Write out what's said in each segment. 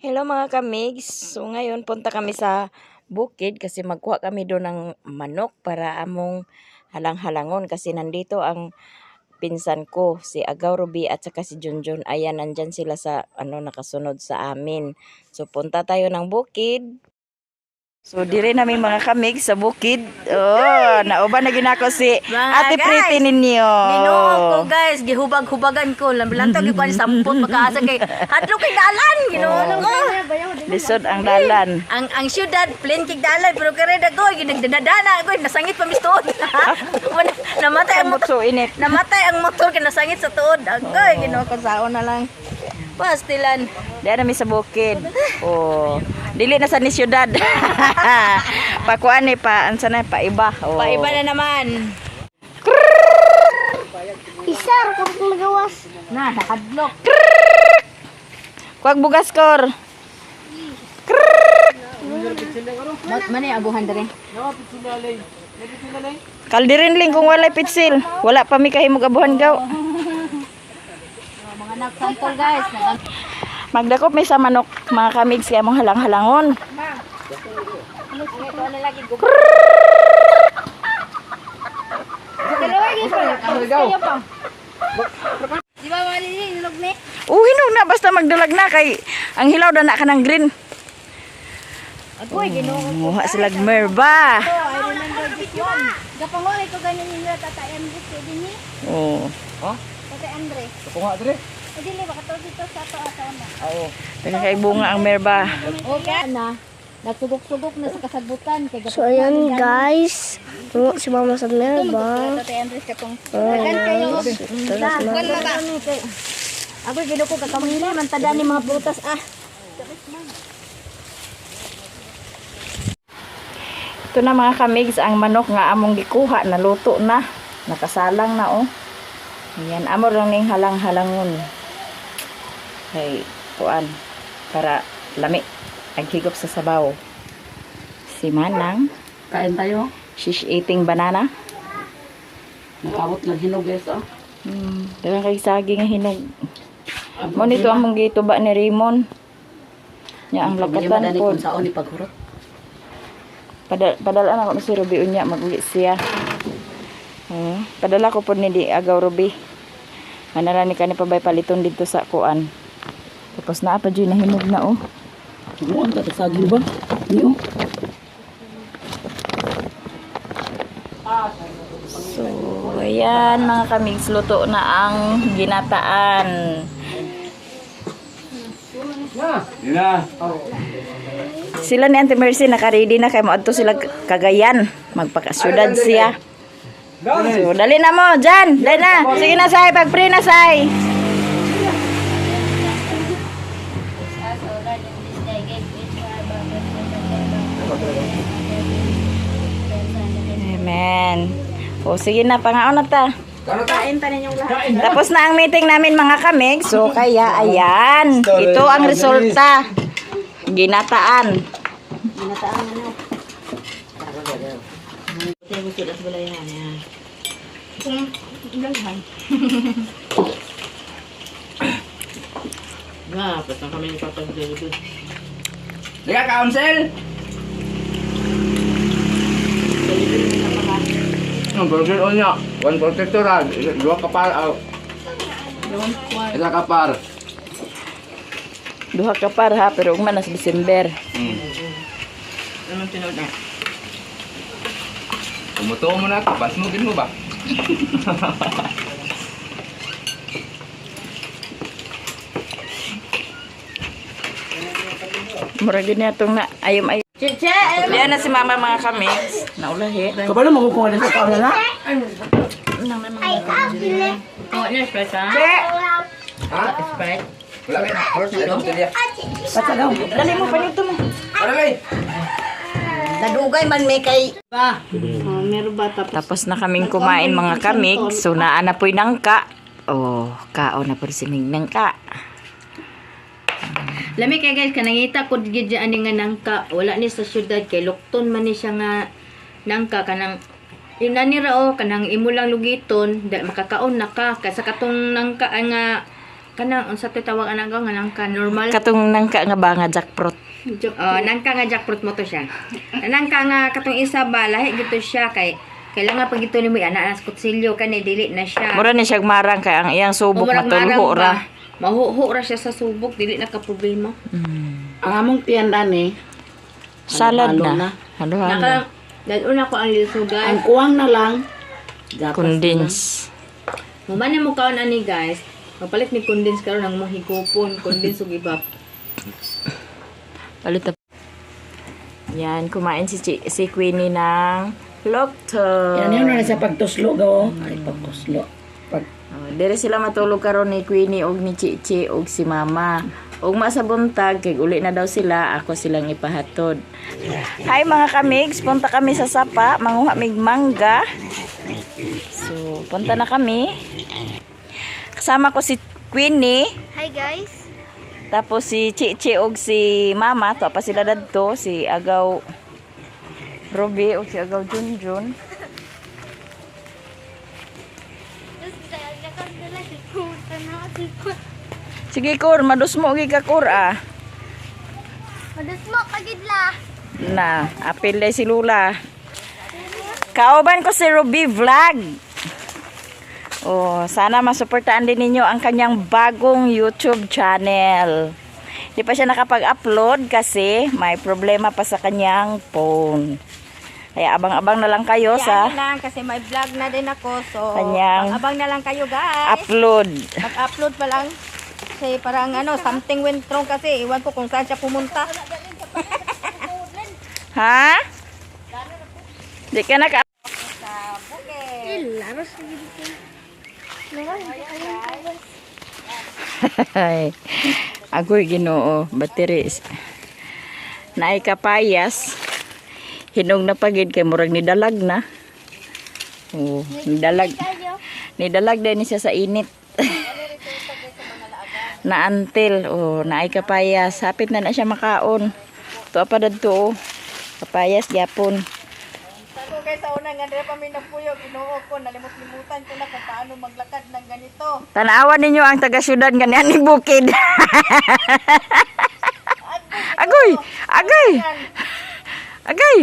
Hello, mga kamigs. So ngayon, punta kami sa bukid kasi magkuha kami doon ng manok para among halang-halangon kasi nandito ang pinsan ko, si Agaw Ruby at saka si Junjun. Ayan, nandyan sila sa ano, nakasunod sa amin. So punta tayo ng bukid. So dire namin, mga kamigs, sa bukid. Oh, nauban na ginako si Mga Ate guys, Pretty ninyo. Ginoo ko, guys, gihubag-hubagan ko. Lamlanto gyud ko ani sampot makaasa kay hadlok kay dalan, Ginoo ko. Lisod ang dalan. Ang syudad plain kay dalan pero kare dagoy ginagdadana ko, nasangit pa mis tuod. Namatay ang motor. So init. Namatay ang motor kay nasangit sa tuod. Agoy, Ginoo ko, saon na lang. Pastilan. Diyan namin sa bukid. Oh. Dili na sa ni syudad. Pakuan ni pa ansa na paiba. Oh. Paiba na naman. Isar kapag nagawas. Na, nakadlok. Kuwag bugas kor. Mani abuhan dere. Kaldirin ling kung walay pitsil. Wala pa mi kahimog abuhan gaw. Mga anak santol, guys. Magdakop mi sa manok, mga kamigs, kay among halang-halangon. Di ba wali ni hinog ni? Oh, hinog na basta magdulag na kay ang hilaw na na kanang green. Agoy, Ginoo. Muha sila merba. Oh, I remember this one. Gapangolay ko ganyan ninyo, Tatay Andre, pwede ni? Oh. Tatay Andre. Kuha dire. O dili ba katulad dito sa ato ato na. Oo. Daghan kay bunga ang merba. Okay na. Nagsugok-sugok na sa kasabutan kay So ayan guys, tungo si Mama sa merba. Tatay Andre katong. Dagan kayo. Ako ginoo ko, kakamili man tada ni mga prutas ah. Ito na, mga kamigs, ang manok nga among gikuha, naluto na. Nakasalang na, oh. Ayan, amo lang ning halang-halangon. Kay kuan para lami ang higop sa sabaw. Si Manang, Kain tayo. she's eating banana. Nakabot lang hinog, guys, oh. Daghang kay saging nga hinog. Mo nito among gituba ni Raymond. Nya ang Problema lakatan dani po. kung saon ni paghurot. Padalaan ako ni si Ruby unya maguli siya. Oh, padala ko po ni di Agaw Ruby. Manara ni kani pabay paliton dito sa kuan. Tapos naa pa dyan, nahinog na, oh. Muon ka saging ba? Ni oh. So, ayan, mga kamigs, luto na ang ginataan. Dina. Sila ni Auntie Mercy naka-ready na kay moadto sila Cagayan. Magpakasyudad siya. So, dali na mo, Jan. Dali na. Sige na, Say. Pag-pray na, Say. Amen. O, sige na, pangaon na ta. Tapos na ang meeting namin, mga kamig. So, kaya, ayan. Ito ang resulta. Ginataan. Nga, patang kami ni Papa Jollibee. Diga council. Ang burger onya, one protectoral, dua kapar out. Isa kapar. Duha ka par ha, pero ugma na sa December. Anong tinuod na? Tumutuo mo na ako, pasmugin mo ba? Murag yun na itong na, ayom ayom. Cheche, ayun. Diyan na si mama, mga kamigs. Naulahi. Kabalo mo kung ano sa kaon na. Ay, kapile. Oh, ni Sprite ha? Ha? Sprite. Wala ka na. Patagaw. Dali mo, palito mo. Paralay. Nadugay man may kay Ba. Tapos na kaming kumain, mga kamigs. So naa na po'y nangka. Oh, kaon na po si Ming nangka. Lami kay guys, kanangita ko gid ani nga nangka. Wala ni sa syudad kay lukton man ni siya nga nangka kanang yun na ni ra oh, kanang imo lang lugiton, da, makakaon na ka kaysa katong nangka ay nga Kanang unsa to tawag anak ko nga nangka normal. Katong nangka nga ba nga jackfruit. Oh, nangka nga jackfruit mo to siya. Nangka nga katong isa ba lahi gito siya kay kailangan pag ito nimo ana na sa kutsilyo kani dili na siya. Mura ni siya marang kay ang iyang subok Murag matulho marang ra. ba? Mahuho ra siya sa subok dili na ka problema. Ang among tiyan eh. Salad Halo-halo na. na. Halo-halo. Naka dal una ko ang lisugan. Ang kuwang na lang. Gatas Condense. Mumana mo kaon ani guys. Mapalit ni condense karon ang mong higupon, condense ug iba. Palit na. Yan, kumain si Queenie ng lokto. Yan yun na sa pagtuslo gaw. Ay, pagtuslo. Pag Oh, dire sila matulog karon ni Queenie og ni Chichi og si Mama. Ugma sa buntag kay uli na daw sila, ako silang ipahatod. Hi mga kamigs, punta kami sa sapa, manguha mig mangga. So, punta na kami. Kasama ko si Queenie, Hi guys. tapos si Chichi og si Mama, to pa sila dadto, si Agaw Ruby og si Agaw Junjun. Sige Kor, madusmo gi ka Kor ah. Madusmo kagid la. Na, apil day si Lula. Kauban ko si Ruby Vlog. Oh, sana masuportahan din ninyo ang kanyang bagong YouTube channel. Di pa siya nakapag-upload kasi may problema pa sa kanyang phone. Kaya abang-abang na lang kayo sa Yan lang kasi may vlog na din ako. So, Kanyang- abang na lang kayo guys. upload. Mag-upload pa lang. Kasi parang ano, something went wrong kasi. Iwan ko kung saan siya pumunta. Ha? Di ka naka Laros gid ko. Ay, agoy Ginoo, battery. Naay kapayas. Hinog na pagid kay murag nidalag na. Oh, nidalag. Nidalag din siya sa init. Naantil, oh, naay kapayas. Hapit na na siya makaon. Tuwa pa dadto, oh. Kapayas gyapon. Sabi ko guys, sa una nga pa may nagpuyo, Ginoo ko, nalimot-limutan ko na kung paano maglakad ng ganito. Tanawan ninyo ang taga syudad ganian ni bukid. Agoy! Agay! Agay!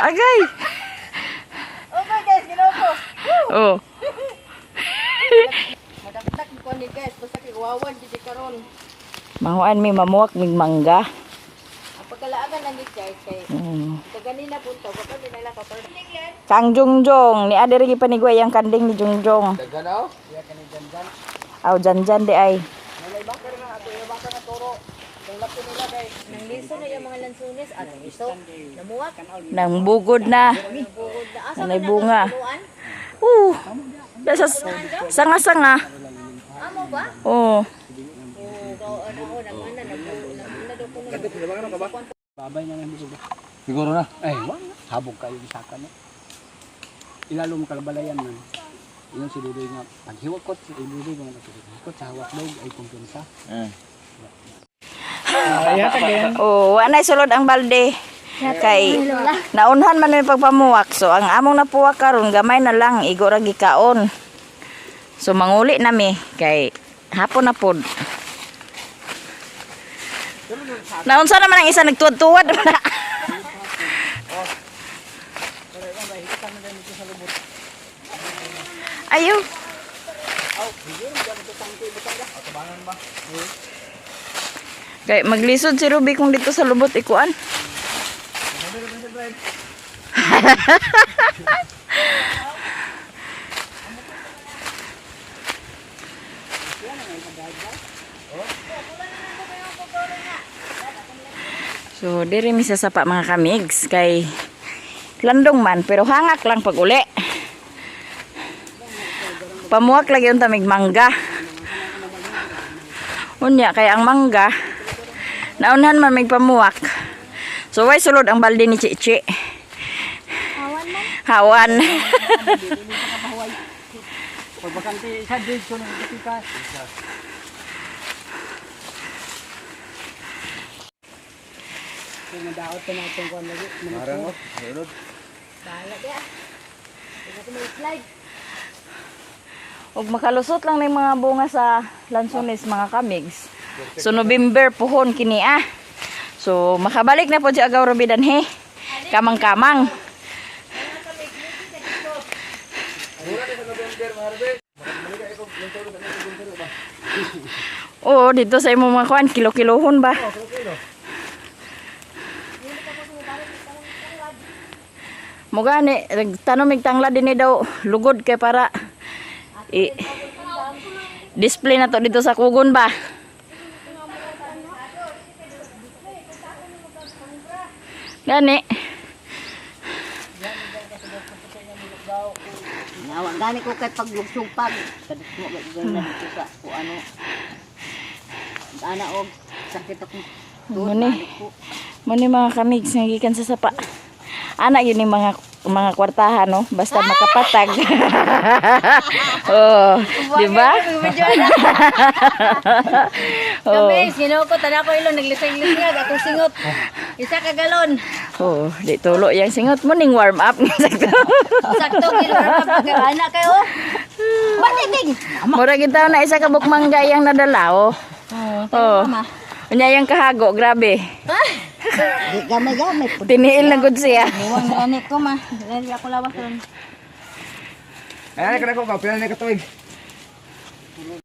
Agay! Okay guys, Ginoo ko. Oh. Madagdag ko ni guys, basta kay uwawan gid karon. Manguan mi mamuwak mig mangga. Ang pagkalaagan lang gid guys kay kaganina punto, kapag dinala ka pero Kang Jungjong, ni ade rin panigway ang kanding ni Jungjong. Daghan aw. Aw janjan di ay. Nang liso na yung mga lansunis, ano liso? Namuwak. Nang bugod na. Nanay bunga. Sa sanga-sanga. Amo ba? Oh. Babay na lang dito. Siguro na. Ay, wa. Habog kayo isaka no. Ilalo mo kalabalayan man. Iyon si Dudoy nga paghiwakot si Dudoy nga paghiwakot sa hawak dog ay kumpiyansa. Oh, wa nay sulod ang balde. Kay naunhan man may pagpamuwak. So ang among napuwak karon gamay na lang igo ra gikaon. So manguli na mi kay hapon na pod. Naunsa naman ang isa nagtuwad-tuwad man na. Ayo. Kay maglisod si Ruby kung dito sa lubot ikuan. So diri mi sa sapa mga kamigs kay landong man pero hangak lang pag uli. Pamuwak lagi unta mig mangga. Unya kay ang mangga naunhan man mig pamuwak. So way sulod ang balde ni Chichi. Awan man. Hawan. Pagbakante sa dito nang pikas. Kung nadaot pa natin kung lagi. Marang oh. Sunod. Bahala dia. Ug makalusot lang ng mga bunga sa lansones, mga kamigs. So November puhon kini ah. So makabalik na po si Agaw Ruby danhi. Kamang-kamang. Oo, dito sa imong mga kuan, kilo-kilohon ba? Mugani, nagtanom mig tangla din ni daw lugod kay para i display na to dito sa kugon ba. Gani. Nawa gani ko kay paglugsugpag. Kadto mo gani dito sa ko ano. Ana og sakit akong tuhod, Muni. ano ko. Muni mga kamigs nga gikan sa sapa. Ana yun yung mga kwartahan no, basta makapatag. Oh, di ba? Oh. Kami, sino ko tanaw ko ilong naglisay-lisay akong singot. Isa ka galon. Oh, di tulo yang singot mo ning warm up. Sakto. Sakto kilo ra pag anak kayo. Baliting. Mura kita na isa ka bukmangga yang nadala oh. Oh. Unya yang kahago, grabe. Di gamay-gamay po. Tiniil na gud siya. Iwang na anak ko ma. Dali ako lawas ron. Ay, kana ko ka, pila na ka tuig.